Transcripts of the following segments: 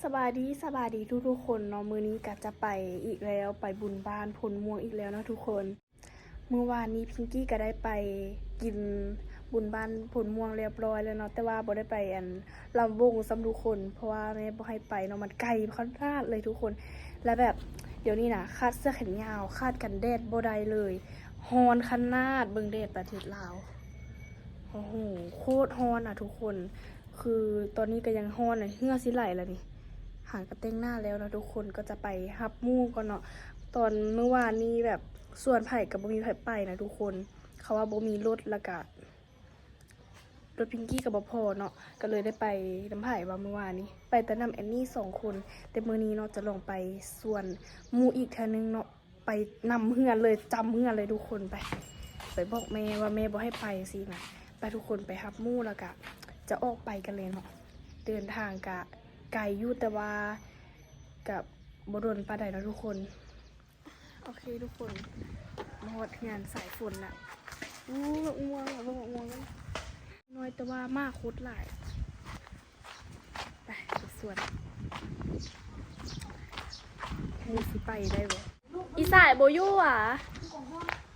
ສະບາຍດີ ສະບາຍດີທຸກໆຄົນເນາະ, ມື້ນີ້ກະຈະໄປອີກແລ້ວ ໄປບຸນບ້ານໂພນມ່ວງອີກແລ້ວເນາະທຸກຄົນ. ມື້ວານນີ້ພິງກີ້ກະໄດ້ໄປກິນບຸນບ້ານໂພນມ່ວງລຽບຮ້ອຍແລ້ວເນາະ, ແຕ່ວ່າບໍ່ໄດ້ໄປອັນລຳວົງຊ້ຳທຸກຄົນ ເພາະວ່າແມ່ບໍ່ໃຫ້ໄປເນາະ, ມັນໄກຂະໜາດເລີຍທຸກຄົນ. ແລ້ວແບບດຽວນີ້ນະ ຂາດເສື້ອແຂນຍາວ ຂາດກັນແດດບໍ່ໄດ້ເລີຍ, ຮ້ອນຂະໜາດ. ເບິ່ງແດດປະເທດລາວ ໂອ້ໂຫ ໂຄດຮ້ອນນະທຸກຄົນ. ຄືຕອນນີ້ກະຍັງຮ້ອນນະ ເຫື່ອຊິໄຫຼແລ້ວນີ້. ຫາກະແຕ່ງໜ້າແລ້ວນະທຸກຄົນ, ກະຈະໄປຮັບໝູ່ກ່ອນເນາະ. ຕອນມື້ວານນີ້ແບບຊວນໃຜກະບໍ່ມີໃຜໄປນະທຸກຄົນ, ເຂົາວ່າບໍ່ມີລົດ ແລ້ວກະລົດພິງກີ້ກະບໍ່ພໍເນາະ, ກະເລີຍໄດ້ໄປນຳໃຜວ່າມື້ວານນີ້? ໄປແຕ່ນຳແອນນີ້ສອງຄົນ, ແຕ່ມື້ນີ້ເນາະ ຈະລອງໄປຊວນໝູ່ອີກເທື່ອໜຶ່ງເນາະ. ໄປນຳເຮືອນເລີຍ ຈຳເຮືອນເລີຍທຸກຄົນ. ໄປ ໄປບອກແມ່ວ່າແມ່ບໍ່ໃຫ້ໄປຊີ້ນະ. ໄປທຸກຄົນ ໄປຮັບໝູ່ ແລ້ວກະຈະອອກໄປກັນເລີຍເນາະ. ເດີນທາງກະໄກຢູ່ ແຕ່ວ່າກະບໍ່ດົນປານໃດເນາະທຸກຄົນ. ໂອເຄທຸກຄົນ ມາຮອດເຮືອນສາຍຝົນລະ. ໂອ້ ໝາກມ່ວງ ເບິ່ງໝາກມ່ວງໜ້ອຍ ແຕ່ວ່າໝາໂຄດຫຼາຍ. ໄປ ໄປສວນ. ເຮີຍ ຊິໄປໄດ້ບໍ່? ອີສາຍບໍ່ຢູ່ຫວາ?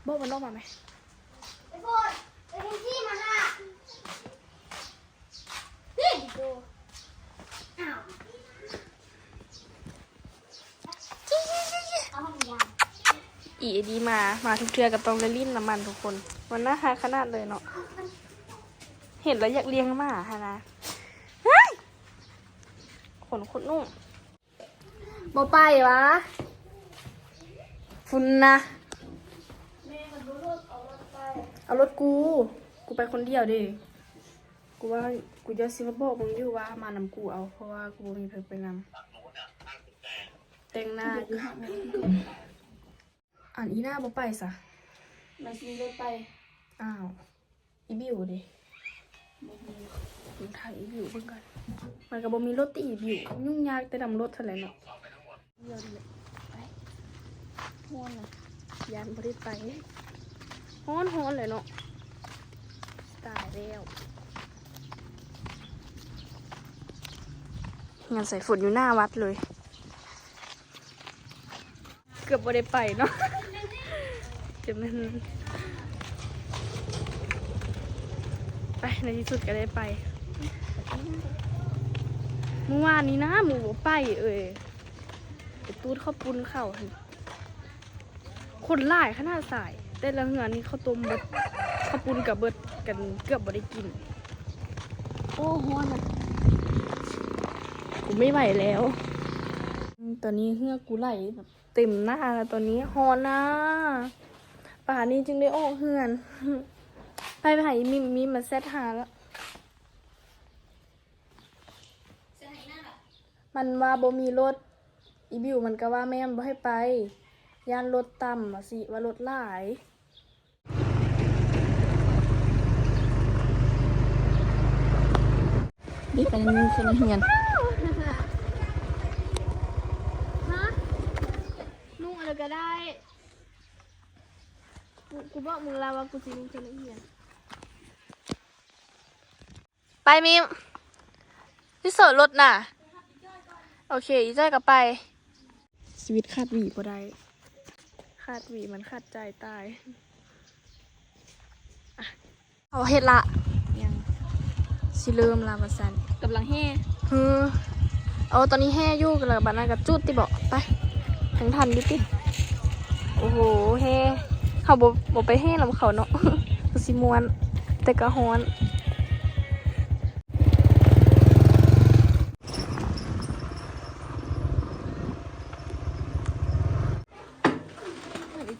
ບອກມັນອອກມາແມ. ອີ່ດີມາ ມາທຸກເທື່ອກະຕ້ອງໄດ້ຫຼິ້ນນຳມັນທຸກຄົນ. ມັນໜ້າຮັກຂະໜາດເລີຍເນາະ, ເຫັນແລ້ວຢາກລ້ຽງໝາຫັ້ນນະ. ເຮີ້ຍ ຂົນໂຄດໜຸ່ມ. ບໍ່ໄປຫວາ? ພຸ້ນນະ ເອົາລົດກູ ກູໄປຄົນດຽວເດ້. ກູວ່າ ກູຢາກຊິມາບອກມຶງຢູ່ວ່າມານຳກູເອົາ ເພາະວ່າກູບໍ່ມີໃຜໄປນຳ. ແຕ່ງໜ້າຢູ່. ອັນອີ່ໜ້າບໍ່ໄປຊະ? ມັນຊິມີລົດໄປ. ອ້າວ ອີບິວເດ? ບໍ່ມີ. ຖາມອີບິວເບິ່ງກ່ອນ. ມັນກະບໍ່ມີລົດຕິອີບິວ. ຫຍຸ້ງຍາກແຕ່ນຳລົດຫັ້ນແຫຼະເນາະ. ດຽວນີ້ແຫຼະ ໄປ. ຮ້ອນນະ ຢ້ານບໍ່ໄດ້ໄປ. ຮ້ອນໆແຫຼະເນາະ. ຕາຍແລ້ວ ເຮືອນສາຍຝົນຢູ່ໜ້າວັດເລີຍ. ເກືອບບໍ່ໄດ້ໄປເນາະ. ຈະແມ່ນ ໄປ ໃນທີ່ສຸດກະໄດ້ໄປ. ມື້ວານນີ້ນະ ໝູ່ບໍ່ໄປເອີຍ. ໄປຕູດເຂົ້າປຸ້ນເຂົາຫັ້ນ ຄົນຫຼາຍຂະໜາດສາຍ. ແຕ່ລະເຮືອນນີ້ເຂົ້າຕົ້ມເບິດ ເຂົ້າປຸ້ນກະເບິດ ກັນເກືອບບໍ່ໄດ້ກິນ. ໂອ້ ຮ້ອນນະ ກູໄມ່ໄຫວແລ້ວ. ຕອນນີ້ເຫື່ອກູໄຫຼແບບເຕັມໜ້າແລ້ວ ຕອນນີ້ຮ້ອນນະ. ປານນີ້ຈຶ່ງໄດ້ອອກເຮືອນ. ໄປ ໄປຫາອີມິມ ມີມາແຊັດຫາລະ. ມັນວ່າບໍ່ມີລົດ ອີບິວມັນກະວ່າແມ່ມັນບໍ່ໃຫ້ໄປ ຢ້ານລົດຕ່ຳວ່າຊີ້ ວ່າລົດຫຼາຍ. ນີ້ໄປນຳ ໄປນຳໂຮງຮຽນ. ຮະ? ນຸ່ງອັນໃດກະໄດ້. ກູ ກູບອກມຶງແລ້ວວ່າກູຊິນຸ່ງເຄື່ອງນັກຮຽນ. ໄປມິມ ຊິໂສດລົດນະ. ໂອເຄ ອີຈ້ອຍກະໄປ. ຊີວິດຂາດຫວີບໍ່ໄດ້ ຂາດຫວີມັນຂາດໃຈຕາຍ. ເຮົາເຮັດລະ ຍັງ ຊິເລີ່ມລະວ່າຊັ້ນ. ກຳລັງແຫ່. ເຮີ ເອົາ ຕອນນີ້ແຫ່ຢູ່ ລະບາດນັ້ນກະຈູດຕິເບາະ. ໄປ ຍັງທັນຢູ່ຕິ. ໂອ້ໂຫ ແຫ່ ເຮົາບໍ່ ບໍ່ໄປແຫ່ນຳເຂົາເນາະ. ຄືຊິມ່ວນ ແຕ່ກະຮ້ອນ.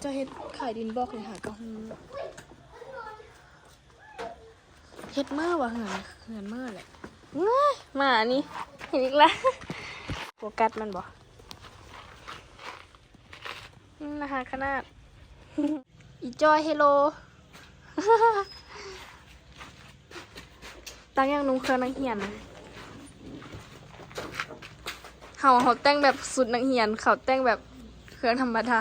ເຈົ້າເຮັດຂາຍດິນບອກເລີຍຫາກະຮູ້. ເຮັດເມີວ່າ ເຮືອນ ເຮືອນເມີແຫຼະ. ເອີຍ ໝານີ້ເຫັນອີກລະ. ໂຟກັສມັນບໍ່? ອືມ ໜ້າຮັກຂະໜາດ. ອີຈ້ອຍ ເຮໂລ ຕ່າງຢ່າງນຸ່ງເຄື່ອງນັກຮຽນ. ເຮົາ ເຮົາແຕ່ງແບບຊຸດນັກຮຽນ ເຂົາແຕ່ງແບບເຄື່ອງທຳມະດາ.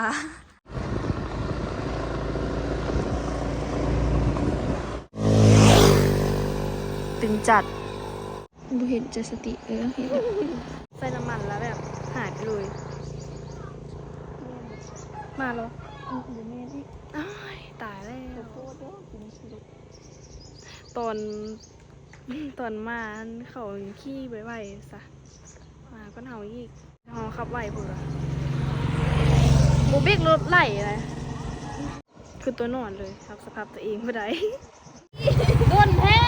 ຕຶງຈັດ. ບໍ່ເຫັນ ຈັດສະຕິ. ເອີ ເຫັນ. ໃສ່ນ້ຳມັນແລ້ວແບບຫາຍໄປເລີຍ. ມາແລ້ວ. ອື ບໍ່ແມ່ນອີກ. ໂອ້ຍ ຕາຍແລ້ວ. ຂໍໂທດເດີ ກິນຊິລຸກ. ຕອນ ຕອນມາເຂົາຂີ່ໄວໆຊະ ມາກ່ອນເຮົາອີກ. ເຮົາຂັບໄວໂພດວ່າ ບໍ່ເບຣກລົດໄຫຼເລີຍ. ຄືຕົວນອນເລີຍ ຮັບສະພາບຕົວເອງບໍ່ໄດ້. ດົນແທ້.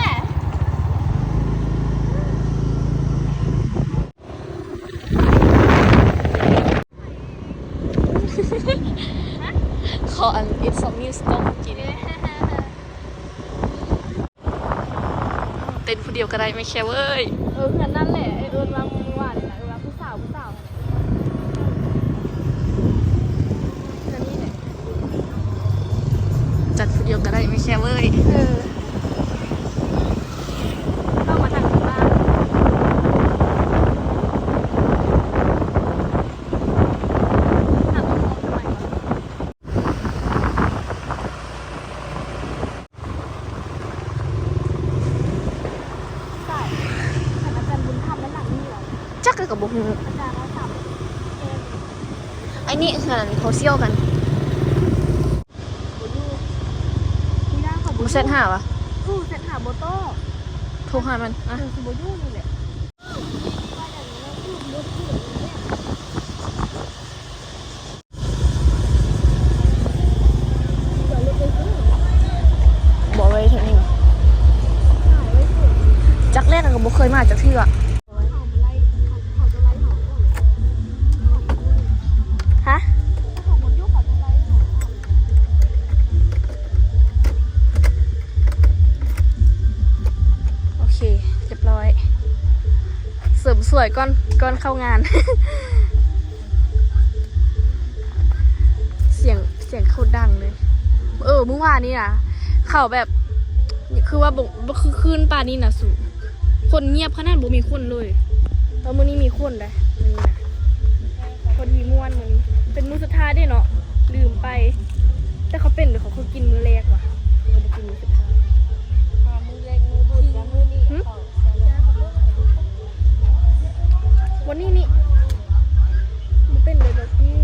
ຂໍອັນ Insomnia Stop ກິນ. ເຕັ້ນຜູ້ດຽວກໍໄດ້ແມ່ແຄເວີຍ. ເອີ ເຮືອນນັ້ນແຫຼະ ໄອ້ເອີ້ນວ່າມື້ວານນີ້ນະ ເອີ້ນວ່າຜູ້ສາວ ຜູ້ສາວ ເຮືອນນີ້ແຫຼະ. ຈັດຜູ້ດຽວກໍໄດ້ແມ່ແຄເວີຍ. ເອີ ເຂົ້າມາທາງຂ້າງ. ຈັກ ຂ້ອຍກໍບໍ່ຮູ້. ອັນນີ້ເຮືອນເຂົາສ່ຽວກັນ. ບໍ່ຢູ່ ບໍ່ແຊດຫາຫວາ? ເອີ ແຊດຫາບໍ່ຕອບ. ໂທຫາມັນ. ອະ ເອີ ຊິບໍ່ຢູ່ນີ້ແຫຼະ. ບໍ່ໄວ້ເທື່ອນີ້ຫວາ? ຈັກແລ້ວ ກໍບໍ່ເຄີຍມາຈັກເທື່ອ. ຮະ? ໂອເຄ ຮຽບຮ້ອຍ. ເສີມສວຍກ່ອນ ກ່ອນເຂົ້າງານ. ສຽງ ສຽງໂຄດດັງເລີຍ. ເອີ ມື້ວານນີ້ນະ ເຂົາແບບ ຄືວ່າບໍ່ ບໍ່ຄຶກຄື້ນປານນີ້ນະສູ. ຄົນງຽບຂະໜາດ ບໍ່ມີຄົນເລີຍ. ແຕ່ມື້ນີ້ມີຄົນໄດ໋ ມື້ນີ້ນະ. ພໍດີມ່ວນມື້ນີ້ ເປັນມື້ສຸດທ້າຍເດ້ເນາະ ລືມໄປ. ແຕ່ເຂົາເປັນ ຫຼື ເຂົາຄືກິນມື້ແລກຫວາ? ເຂົາບໍ່ກິນມື້ສຸດທ້າຍ. ມື້ແລກ ມື້ບຸນ ແລ້ວມື້ນີ້ ຫື? ວັນນີ້ນີ້ ມັນເປັນເລີຍດອກກີ້.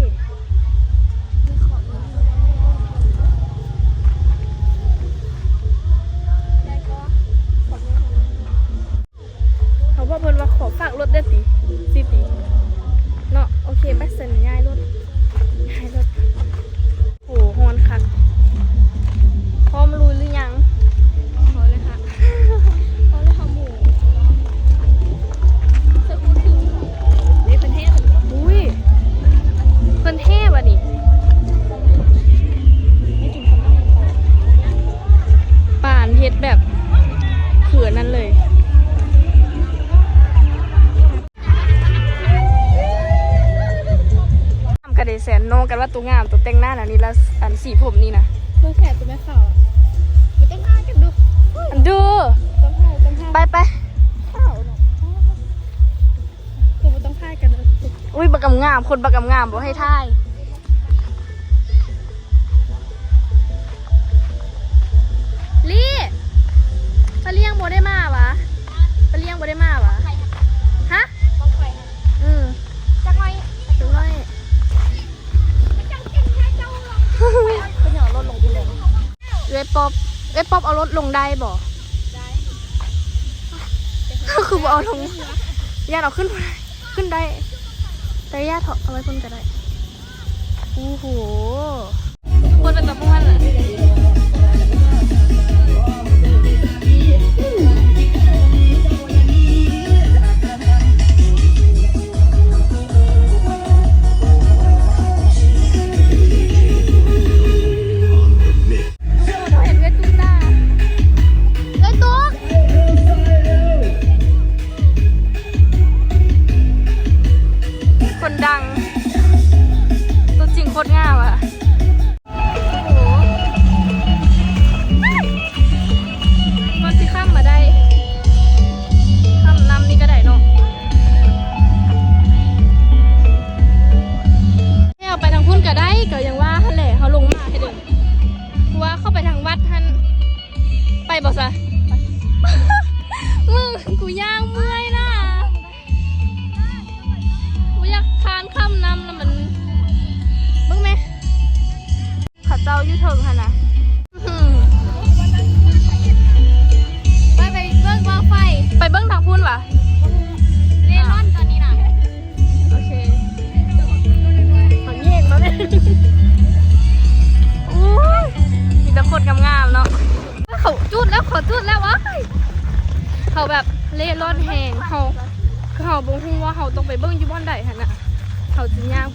ເຂົາບອກເພິ່ນວ່າ ຂໍຝາກລົດເດີ້ຕິ ຊິຕິເນາະ. ໂອເຄ ໄປຊັ້ນ ຍ້າຍລົດ ຍ້າຍລົດ. ໂອ້ ຮ້ອນຄັກ. ພ້ອມລຸຍຫຼືຍັງ? ພ້ອມແລ້ວຄ່ະ ພ້ອມແລ້ວຄ່ະໝູ່. ເດ້ ເພິ່ນແທ້ ອຸ້ຍ ເພິ່ນແທ້ບາດນີ້. ປານເຮັດແບບຄືອັນນັ້ນເລີຍ. ງາມກະເດແຊນ ນ້ອງກັນວ່າໂຕງາມ ໂຕແຕ່ງໜ້າແນວນີ້ລະ ອັນສີຜົມນີ້ນະ. ໂຕແທ້ ໂຕແມ່ຂາວ ບໍ່ຕ້ອງຖ່າຍກັນດຸ ອັນດຸ ຕ້ອງຖ່າຍ ຕ້ອງຖ່າຍ ໄປ ໄປ ຂາວເນາະ ຄືບໍ່ຕ້ອງຖ່າຍກັນ. ອຸ້ຍ ບັກງາມໆ ຄົນບັກງາມໆ ບໍ່ໃຫ້ຖ່າຍ. ລີ້ ປາລ້ຽງບໍ່ໄດ້ມາຫວາ? ປາລ້ຽງບໍ່ໄດ້ມາຫວາ? ຮະ? ອື ຈັກໜ້ອຍ ຈັກໜ້ອຍ. ເອື້ອຍປອບ ເອື້ອຍປອບເອົາລົດລົງໄດ້ບໍ່? ຄືບໍ່ເອົາລົງ? ຢ້ານເອົາຂຶ້ນ ຂຶ້ນໄດ້ ແຕ່ຢ່າເທາະ ເອົາໄວ້ພຸ້ນກະໄດ້. ໂອ້ໂຫ ຄົນເປັນຕາມ່ວນ. ເຫັນເອື້ອຍຕຸ້ມໜ້າ ເອື້ອຍຕຸ້ມ ຄົນດັງ ຕົວຈິງໂຄດງາມອະ. ໂອ້ໂຫ ກ່ອນຊິຂ້າມມາໄດ້ ເຮົາ ຄືເຮົາບໍ່ຮູ້ວ່າເຮົາຕ້ອງໄປເບິ່ງຢູ່ບ່ອນໃດຫັ້ນນະ ເຮົາຊິຍ່າງ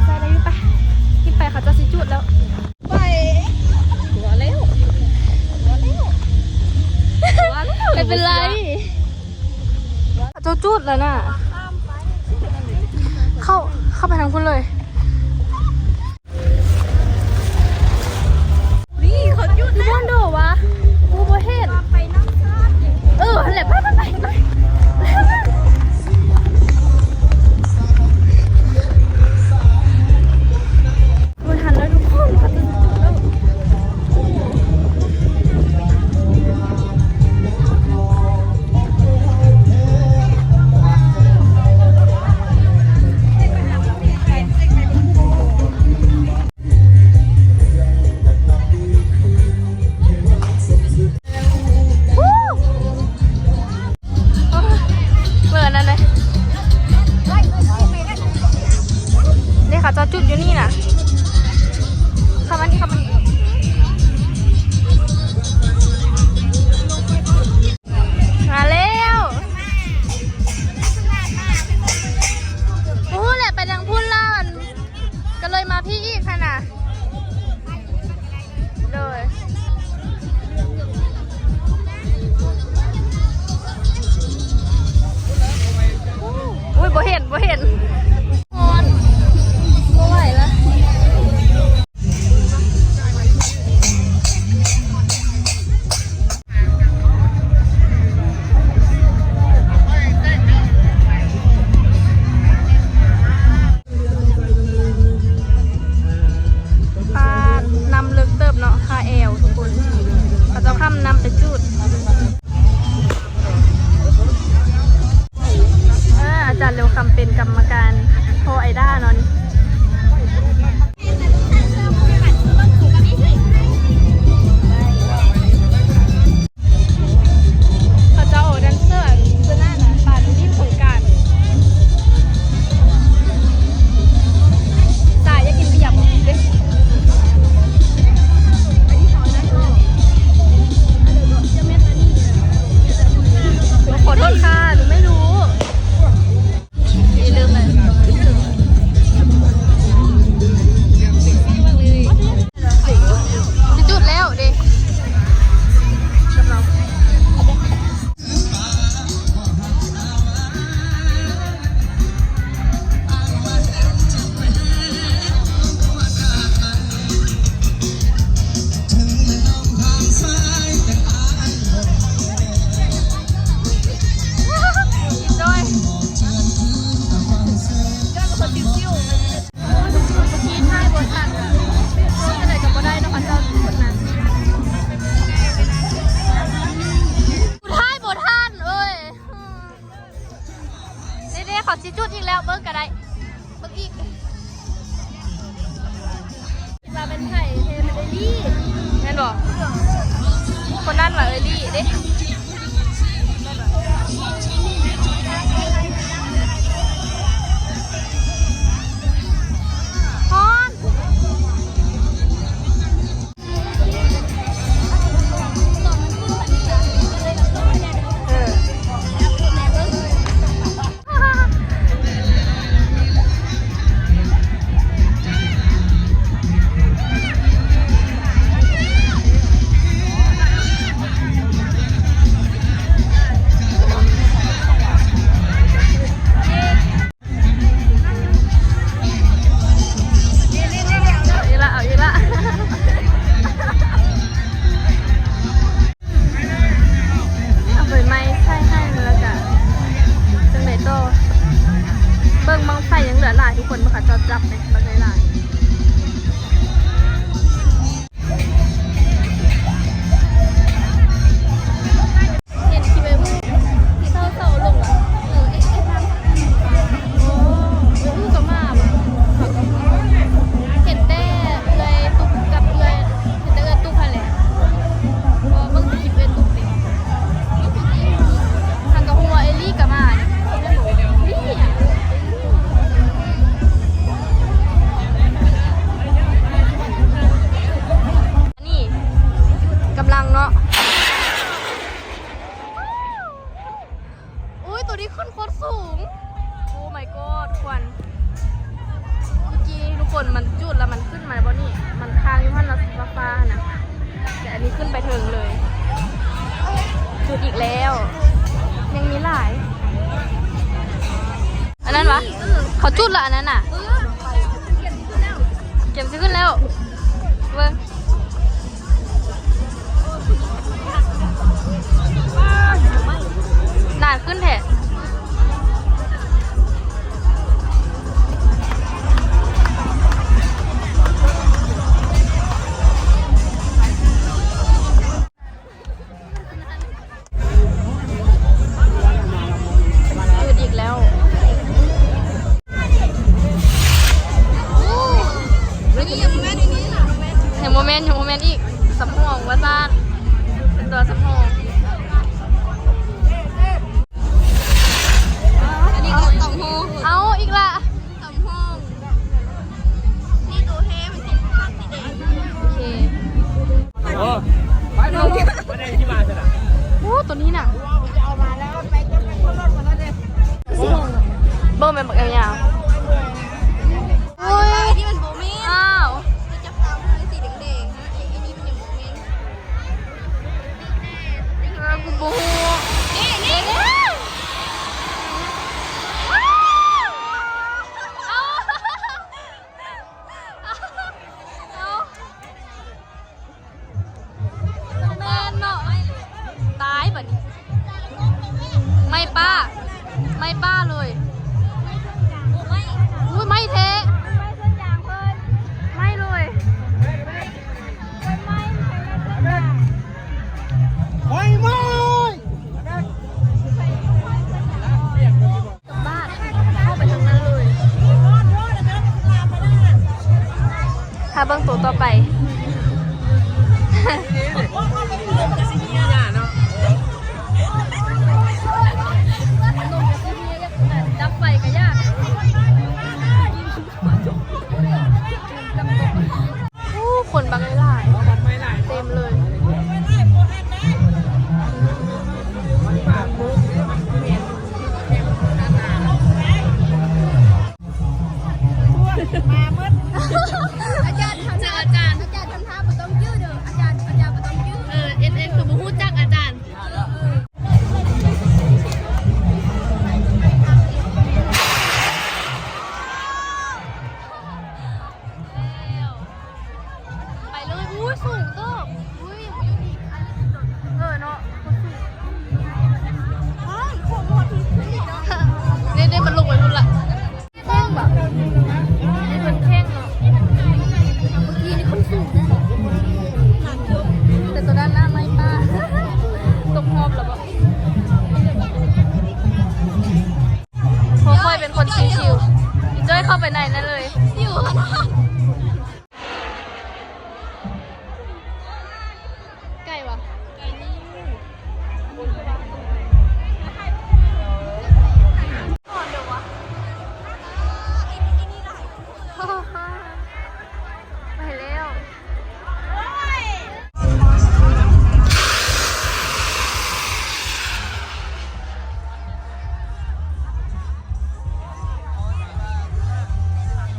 ໃສ່ໄດ້ຢູ່ປະ ກິນໄປ ເຂົາເຈົ້າຊິຈູດແລ້ວ ໄປ ຫົວແລ້ວ ຫົວແລ້ວ ບໍ່ເປັນໄລ ເຂົາເຈົ້າຈູດແລ້ວນະ ເຂົ້າ ເຂົ້າໄປທາງພຸ້ນເລີຍ. ນີ້ເຂົາຈຸດແລ້ວ ຢູ່ບ່ອນໂດວະ ກູບໍ່ເຫັນ ເອີ ຫັ້ນແຫຼະ ໄປ ໄປ ໄປ ໄປ ບໍ່ທັນແລ້ວທຸກຄົນ ເຂົາຈະຈຸດແລ້ວ. ເບິ່ງອັນນັ້ນເດ້ ນີ້ເຂົາເຈົ້າຈຸດຢູ່ນີ້ນະ ເຂົ້າມານີ້ ເຂົ້າມານີ້ ມາແລ້ວ ບໍ່ຮູ້ແຫຼະ ໄປທາງພຸ້ນລະ ກໍເລີຍມາພີ້ອີກຫັ້ນນະ ໂດຍ ໂອ້ຍ ບໍ່ເຫັນ ບໍ່ເຫັນ ຮ້ອນ ບໍ່ໄຫວລະ. ປາດ ນ້ຳເລິກເຕີບເນາະ ຄາແອວທຸກຄົນ ເຂົາເຈົ້າຂ້າມນ້ຳໄປຈູດ. ເອີ ອາຈານເລວຄຳເປັນກຳມະການພໍ່ໄອດ້າເນາະນີ້ ເຂົາເຈົ້າເອົາແດນເຊີອັນເສື້ອນັ້ນນະ ປານຫຼິ້ນສົງການ ສາຍຢາກກິນເບຍເດ້. ຂໍໂທດຄ່ະ ໜູໄມ່ຮູ້ ຢ່າລືມເລີຍ ຊິຈຸດແລ້ວເດ້ ກັບເຮົາ. ຖ່າຍບໍ່ທັນເອີຍ ເດ້ໆ ເຂົາຊິຈຸດອີກແລ້ວ ເບິ່ງກໍໄດ້ ເບິ່ງອີກ ວ່າເປັນໃຜ ເຫັນເອີລີ້ ແມ່ນບໍ່? ຄົນນັ້ນວ່າເອີລີ້ເດ້. ເອົາອີກລະ ເອົາອີກລະ ເອົາໃບໄມ້ໃສ່ໃຫ້ ແລ້ວກະຈັ່ງໃດຕໍ່? ເບິ່ງບັ້ງໄຟຍັງເຫຼືອຫຼາຍທຸກຄົນ ເບິ່ງເຂົາເຈົ້າຈັບເດ້ ບັກຫຼາຍໆ. ເຫັນຄລິບໄອ້ອູ້ທີ່ເຊົາໆລົງວ່າ ເອີ ເອັກເອັກທຳ ອູ້ກໍມາວ່າ ເຫັນແຕ່ເອື້ອຍຕຸກກັບເອື້ອຍ ເຫັນແຕ່ເອື້ອຍຕຸກຫັ້ນແຫຼະ ເພາະວ່າເບິ່ງແຕ່ຄລິບເອື້ອຍຕຸກເດ້ ຫາກະຮູ້ວ່າເອລີ້ກໍມາ ເອລີ້ ເ ນີ້ຂຶ້ນໂຄດສູງ Oh my god ຄວັນ ເມື່ອກີ້ທຸກຄົນມັນຈູດແລ້ວມັນຂຶ້ນມາບໍ່ນີ້ ມັນຄ້າງຢູ່ຫັ້ນລະຟ້າໆຫັ້ນນະ ແຕ່ອັນນີ້ຂຶ້ນໄປເທິງເລີຍ ຈູດອີກແລ້ວ ຍັງມີຫຼາຍ ອັນນັ້ນຫວາ ເຂົາຈູດລະອັນນັ້ນນະ ເກມຊິຂຶ້ນແລ້ວ ເບິ່ງ ນານຂຶ້ນແທ້ ຢຸດອີກແລ້ວ ຍັງບໍ່ແມ່ນ ຍັງບໍ່ແມ່ນອີກ ສຳຮອງວ່າຊັ້ນ ເປັນຕົວສຳຮອງ ອັນນີ້ກໍສຳຮອງ ເອົາອີກລະ ສຳຮອງ ນີ້ໂຕແທ້ ມັນຊິພັກສີແດງ ໂອເຄ ໂອ້ ໄປເນາະ ບໍ່ໄດ້ທີ່ມາຊັ້ນນະ ໂອ້ ໂຕນີ້ນະ ເບິ່ງແມ່ນບັກຍາວໆ ໂອ້ຍ ນີ້ມັນບໍ່ແມ່ນ ອ້າວ ຈັບຕາມ ມັນສີແດງໆ ນະ ໄອ້ ໄອ້ນີ້ມັນຍັງບໍ່ແມ່ນ ເອີ ກູບໍ່ຮູ້ ນີ້ ນີ້ ນີ້ ແມ່ນເນາະ ຕາຍບາດນີ້ ໄມ້ປ້າ ໄມ້ປ້າເລີຍ ອຸ້ຍ ໄມ້ແທ້ ໄມ້ເລີຍ ໄຟໄໝ້ ບ້ານ ເຂົ້າໄປທາງນັ້ນເລີຍ ຖ້າເບິ່ງໂຕຕໍ່ໄປ ດັບໄຟກໍຍາກ ໂອ້ ຄົນບັກຫຼາຍໆ ເຕັມເລີຍ ມາໝົດ ອາຈານທຳ ເຈີອາຈານ ອາຈານທຳທ່າບໍ່ຕ້ອງຈື່ເດີ ອາຈານ ອາຈານບໍ່ຕ້ອງຈື່ ເອີ ເອັນເອັນ ຄືບໍ່ຮູ້ຈັກອາຈານ. ໄປເລີຍ ອຸ້ຍ ສູງເຕີບ ອຸ້ຍ ເອີເນາະ ຄົນສູງ ອ້າວ ໂຄດທີ່ຂຶ້ນອີກເນາະ ເດ້ໆ ມັນລົງໄປພຸ້ນລະ ແຂ້ງບໍ່ ນີ້ເພິ່ນແຂ້ງເນາະ ເມື່ອກີ້ນີ້ຄົນສູງ ແຕ່ຕົວນັ້ນນະ ໄມ້ປ້າ ຕົກຮອບແລ້ວບໍ່? ພວກຂ້ອຍເປັນຄົນຊິວໆ ອີຈ້ອຍເຂົ້າໄປໃນນັ້ນເລີຍ ຢູ່ຫັ້ນນະ ໄກວະ ໄກນີ້ ໄປແລ້ວ. ເ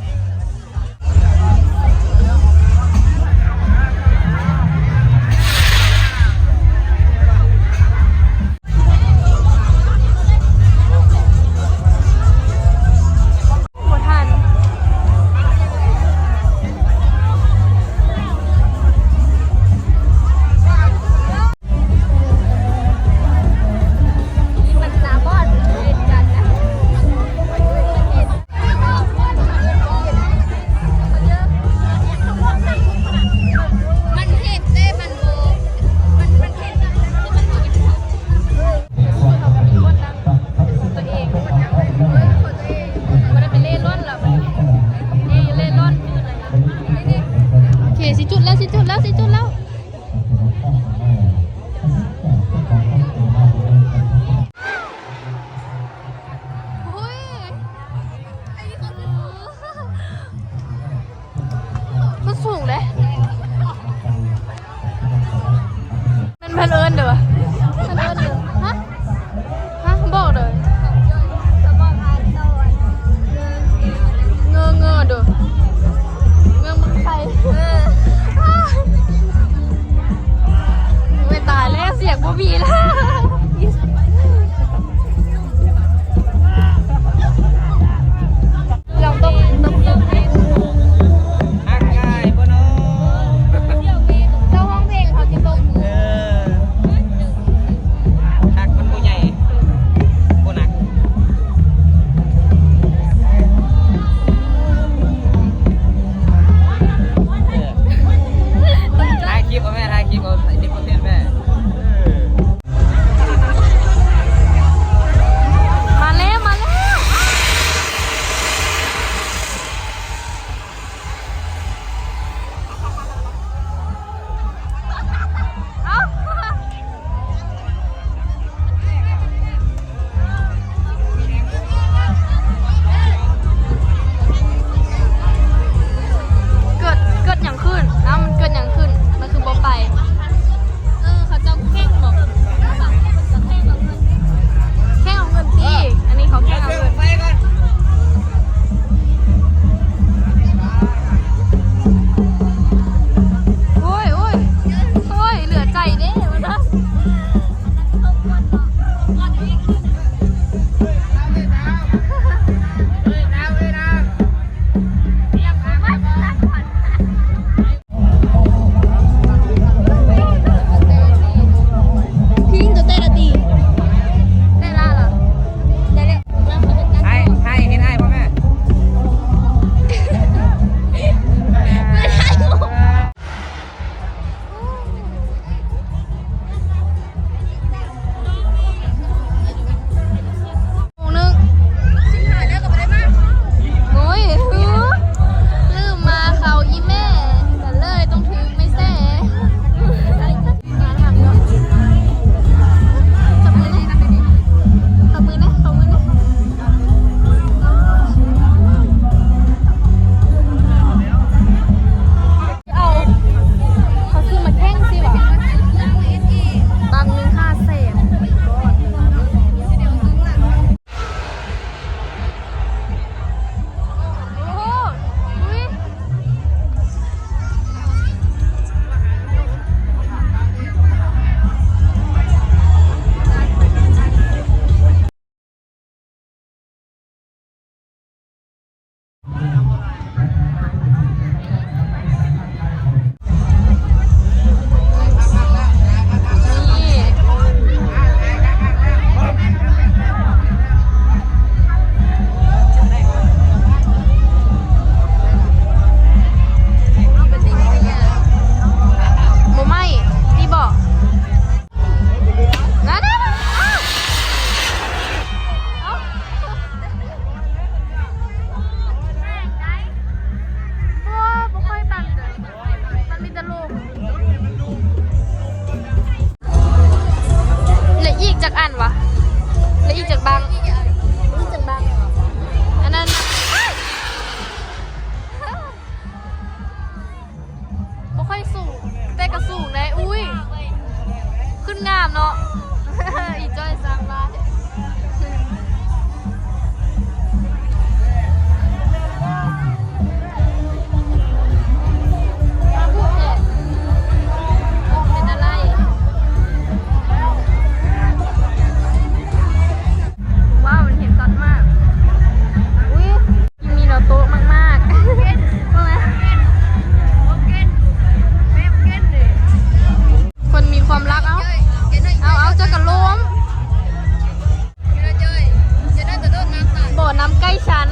ໄອ້ສັນ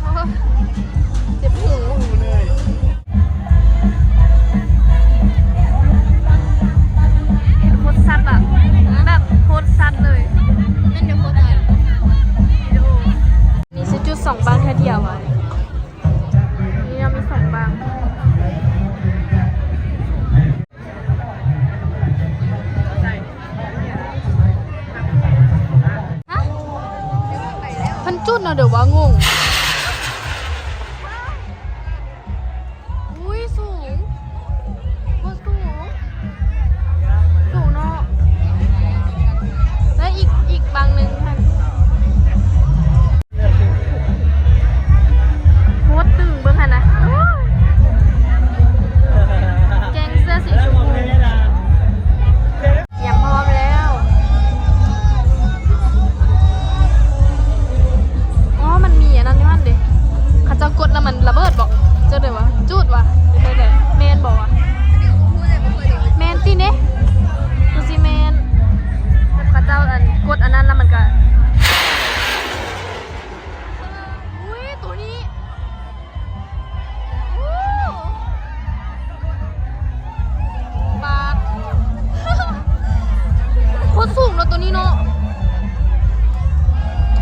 ໂອ້ ເຈັບຫູ. ເຫັນໂຄດຊັດອະ ແບບໂຄດຊັດເລີຍ. ແມ່ນຢູ່ ໂຄດຊັດ. ນີ້ຊິຈຸດສອງບັ້ງເທື່ອດຽວອະ. ນີ້ເຮົາມີສອງບັ້ງ. ຮະ? ເພິ່ນຈຸດເນາະ ເດີວ່າງົງ. ອຸ້ຍ ສູງ ບໍ່ສູງ ສູງເນາະ. ແລ້ວອີກ ອີກບັ້ງໜຶ່ງຫັ້ນ. ໂຄດຕຶງ ເບິ່ງຫັ້ນນະ ແກງເສື້ອສີຊົມພູ. ກຽມພ້ອມແລ້ວ. ອໍ ມັນມີອັນນັ້ນຢູ່ຫັ້ນເດ ເຂົາເຈົ້າກົດແລ້ວມັນລະເບີດບໍ? ເຈົ້າໄດ້ວ່າຈູດວ່າ ແມ່ນບໍ່ວະ? ແມ່ນຕິເນ ຄືຊິແມ່ນ. ແບບເຂົາເຈົ້າອັນ ກົດອັນນັ້ນແລ້ວມັນກະ ອຸ້ຍ ໂຕນີ້ ບາດ ໂຄດສູງເນາະ ໂຕນີ້ເນາະ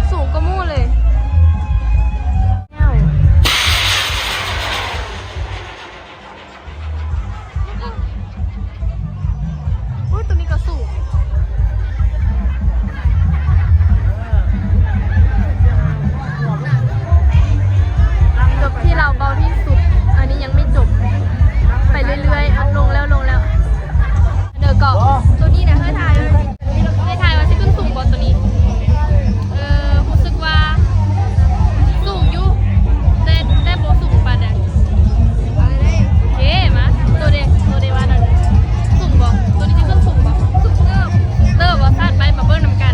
ສູງກວ່າໝູ່ເລີຍ. ໂອ້ຍ ໂຕນີ້ກະສູງ. ຈົບທີ່ລາວເບົາທີ່ສຸດ ອັນນີ້ຍັງໄມ່ຈົບ ໄປເລື້ອຍໆ ລົງແລ້ວ ລົງແລ້ວ. ເດີເກາະ ໂຕນີ້ນະ ເຮີ ຖ່າຍເລີຍ. ໄດ້ຖ່າຍວ່າຊິຂຶ້ນສູງບໍ່ໂຕນີ້? ເອີ ຮູ້ສຶກວ່າສູງຢູ່ ແຕ່ ແຕ່ບໍ່ສູງປານໃດ. ໂອເຄ ມາ ໂຕເດ ໂຕເດວ່າໜ້ອຍ ສູງບໍ່? ໂຕນີ້ຊິຂຶ້ນສູງບໍ່? ສູງເຕີບ ເຕີບບໍ່? ຊາດໄປ ມາເບິ່ງນຳກັນ.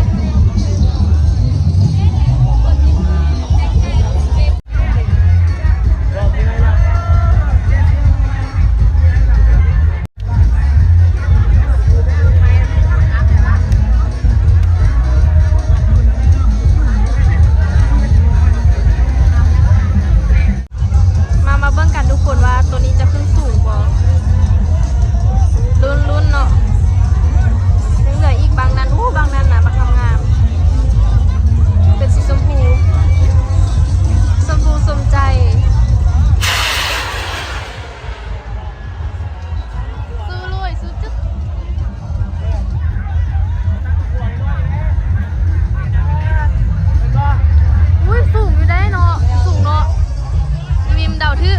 ມາ ມາເບິ່ງກັນທຸກຄົນວ່າໂຕນີ້ຈະຂຶ້ນສູງບໍ່? ລຸ້ນໆ ເນາະ. ຍັງເຫຼືອອີກບັ້ງນັ້ນ ໂອ້ ບັ້ງນັ້ນນະ ບັກງາມໆ ເປັນສີຊົມພູ ຊົມພູສົມໃຈ. ສູ້ເລີຍ ສູ້ຈຶກ. ອຸ້ຍ ສູງຢູ່ໃດເນາະ ສູງເນາະ. ອີ່ວິມເດົາຖືກ.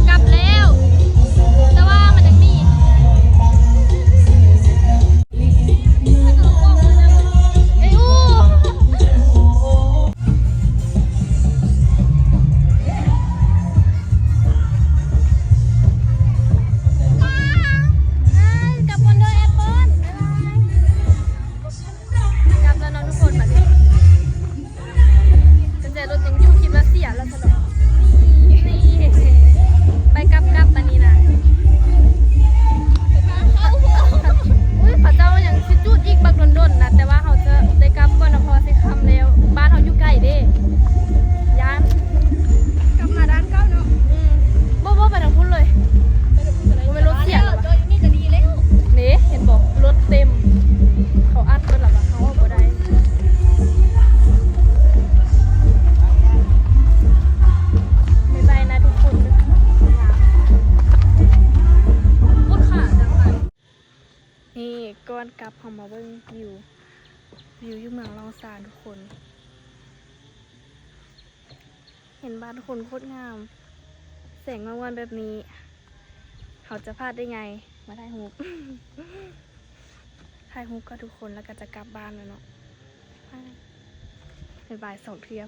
ກັບແລ້ວ ແຕ່ວ່າມັນຍັງມີ ເອີຍ ອູ້ ກັບກ່ອນເດີແອັບເປິ້ນ ບາຍບາຍ. ກັບແລ້ວເນາະທຸກຄົນ ບາດນີ້ ກະແຈລົດຍັງຢູ່ ຄິດວ່າເສຍແລ້ວຊັ້ນເນາະ. ນີ້ ໄປກັບກັບ ບາດນີ້ນະ. ອຸ້ຍ ເຂົາເຈົ້າຍັງຊິຈູດອີກບັກດົນໆ ນະ ແຕ່ວ່າເຮົາຈະໄດ້ກັບກ່ອນນະ ເພາະວ່າຊິຄ່ຳແລ້ວ ບ້ານເຮົາຢູ່ໃກ້ເດ້ ຢ້ານ ກັບມາດ້ານເກົ່າເນາະ. ອືມ ບໍ່ ບໍ່ ໄປທາງພຸ້ນເລີຍ ບໍ່ແມ່ນລົດເສຍແລ້ວຫວາ? ເດ້ ເຫັນບໍ່ ລົດເຕັມ ເຂົາອັດເບິດແລ້ວຫວາ? ເຮົາອອກບໍ່ໄດ້. ບາຍບາຍນະທຸກຄົນ. ນີ້ ກ່ອນກັບເຮົາມາເບິ່ງວິວ ວິວຢູ່ເມືອງລ່ອງຊານທຸກຄົນ. ເຫັນບ້ານຄົນໂຄດງາມ ແສງມ່ວນໆແບບນີ້ ເຮົາຈະພາດໄດ້ໄງ ມາຖ່າຍຮູບ ຖ່າຍຮູບກັບທຸກຄົນ ແລ້ວກະຈະກັບບ້ານແລ້ວເນາະ. ບາຍບາຍສອງເທື່ອ.